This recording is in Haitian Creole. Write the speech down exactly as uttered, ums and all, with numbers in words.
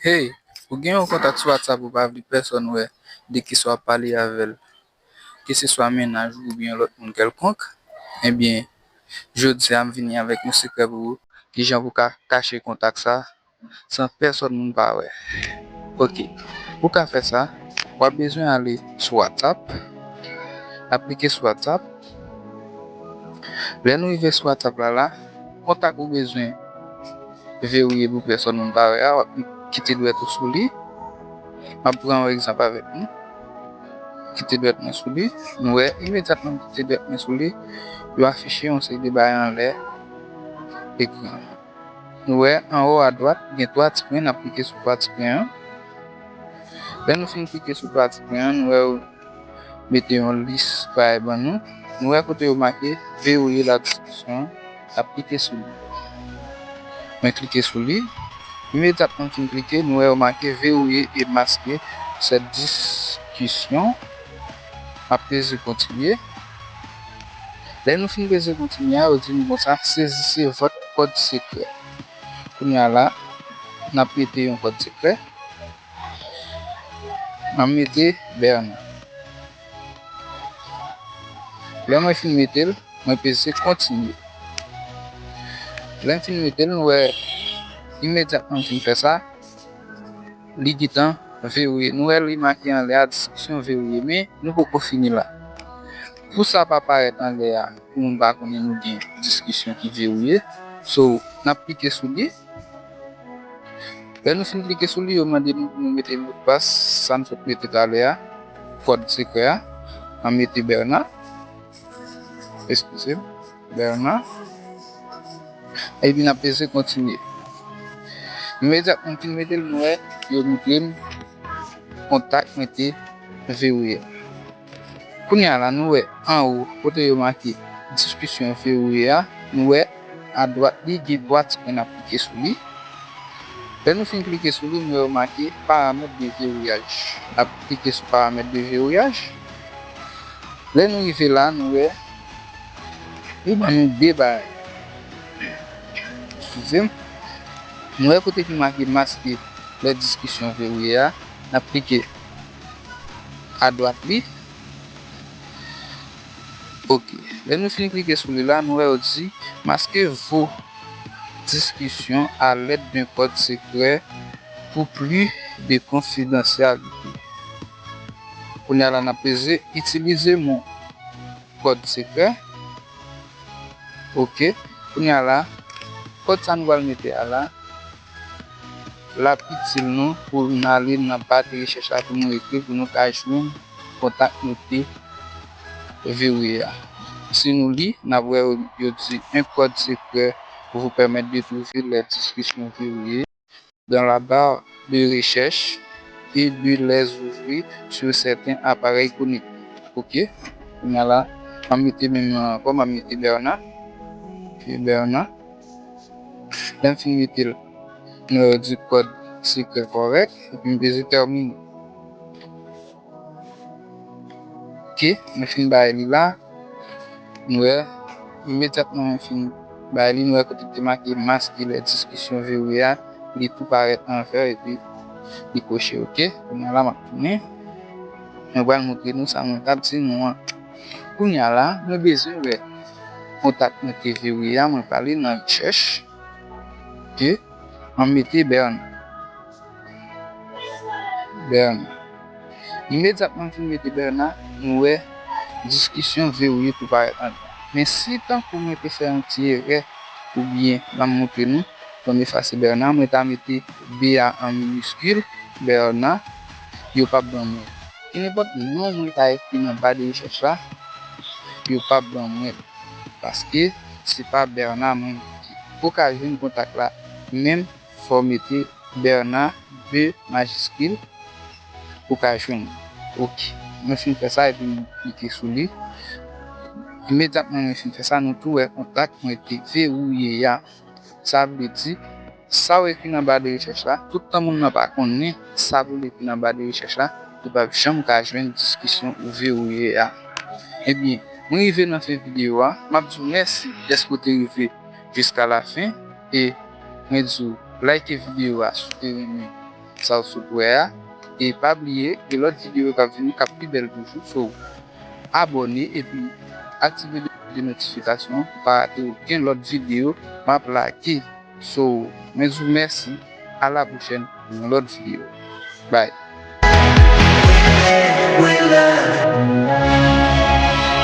Hey, ou gen yon kontak sou WhatsApp ou pa vle pèsòn wè de kisa w ap pale avè l, keseswa mennaj ou oubyen yon lòt moun kèlkonk? Ebyen, jodi a m vini avèk yon sekrè pou ou, kijan pou ka kache kontak sa san pèsòn moun pa wè. Ok, pou ka fè sa, w ap bezwen ale sou WhatsApp, aplike sou WhatsApp. Lè nou rive sou WhatsApp la la, kontak ou bezwen vewiye pou pèsòn moun pa wè a, w ap kite dwèt ou sou li. M ap pran yon egzanp avèk nou. Kite dwèt mwen sou li. Nou wè, imedyatman m kite dwèt mwen sou li, yo afiche yon seri de bagay anlè ekran. Nou wè, anwo adwat, gen twa ti pwen, n ap klike sou twa ti pwen an. Lè nou fin klike sou twa ti pwen an, nou wè yo mete yon lis bagay ban nou. Nou wè kote yo make verrouiller la discussion an, n ap klike sou li. Mwen klike sou li. Imedyatman m fin klike, nou wè yo make verrouiller et masquer cette discussion. M ap peze kontinye. Lè nou fin peze kontinye a, yo di nou konsa, saisissez votre code secret. Kounye a la, n ap mete yon kòd sekrè. M ap mete Bernard. Lè mwen fin mete l, mwen peze kontinye. Lè m fin mete l, nou wè, imedyatman m fin fè sa, li gentan verrouillé. Nou wè li make anlè a, diskisyon verrouillé, men nou poko fini la. Pou sa pa parèt anlè a, pou moun pa konnen nou gen diskisyon ki verrouillé. So, n ap klike sou li. Lè nou fin klike sou li, yo mande nou pou nou mete modpas, sa n sot mete talè a, kòd sekrè a. N ap mete Bernard. Eskize m, Bernard. Epi n ap peze kontinye. Imedyatman m fin mete l, nou wè, yo montre m kontak mwen te verrouillé. Kounye a la, nou wè anwo, kote yo make diskisyon verrouillé a, nou wè adwat li gen twa ti pwen, n ap klike sou li. Lè nou fin klike sou li, nou wè yo make paramèt de verrouillage. N ap klike sou paramèt de verrouillage. Lè nou rive la, nou wè li ban nou de bagay. Eskize m. Nou wè kote ki make masquer les discussions verrouillées a, n ap klike adwat li. Ok. Lè nou fin klike sou li la, nou wè yo di masquez vos discussions à l'aide d'un code secret pour plus de confidentialité. Kounye a la, n ap peze itilize mon kòd sekrè. Ok. Kounye a la, kòd sa nou pral mete a la, l ap itil nou pou n ale nan ba de rechèch la, pou nou ekri, pou nou ka jwenn kontak nou te verrouillé a. Si nou li, n ap wè yo, yo di un code secret vous permet de trouver les discussions verrouillées dans la barre de recherche et de les ouvrir sur certains appareils connectés. Ok. Kounye a la, m ap mete menm nan ankò, m ap mete Bernard. Epi Bernard. Lè m fin mete l, nou wè yo di kòd sekrè kòrèk, epi m peze tèmine. Ok, mwen fin bay li la. Nou wè, imedyatman mwen fin bay li, nou wè kote ki te make masquer les discussions verrouillées a, li tou parèt an vè epi li koche, ok. Kounye a la, m ap tounen. Mwen pral montre nou sa mwen t ap di nou an. Kounye a la, mwen bezwen wè kontak mwen te verrouillé a, mwen prale nan rechèch. Ok, mwen mete Bernard. Bernard. Imedyatman m fin mete Bernard, nou wè diskisyon verrouillé tou parèt anlè. Men si tankou mwen te fè yon ti erè, oubyen m ap montre nou, ban m efase Bernard, mwen ta mete B A an miniskil, Bernard, yo p ap ban mwen. Kenenpòt non mwen ta ekri nan ba de rechèch la, yo p ap ban mwen l. Paske se pa Bernard mwen mete. Pou w ka jwenn kontak la, menm fò w mete Bernard, B majiskil, pou w ka jwenn. Ok. Mwen fin fè sa epi m klike sou li. Imedyatman mwen fin fè sa, nou tou wè kontak mwen te verrouillé a. Sa vle di, sa w ekri nan ba de rechèch la, toutan moun nan pa konnen sa pou l ekri nan ba de rechèch la, li p ap janm ka jwenn diskisyon ou verrouillé a. Ebyen, mwen rive nan fen videyo a, m ap di w mèsi dèske w te rive jiska la fen, e mwen di w like videyo a si w te renmen sa w sot wè a. E pa bliye, gen lòt videyo k ap vini k ap pi bèl toujou. So, abòne epi aktive de notifikasyon pou pa rate okenn lòt videyo m ap lage. So, mwen di w mèsi. A la pwochèn pou yon lòt videyo. Bye.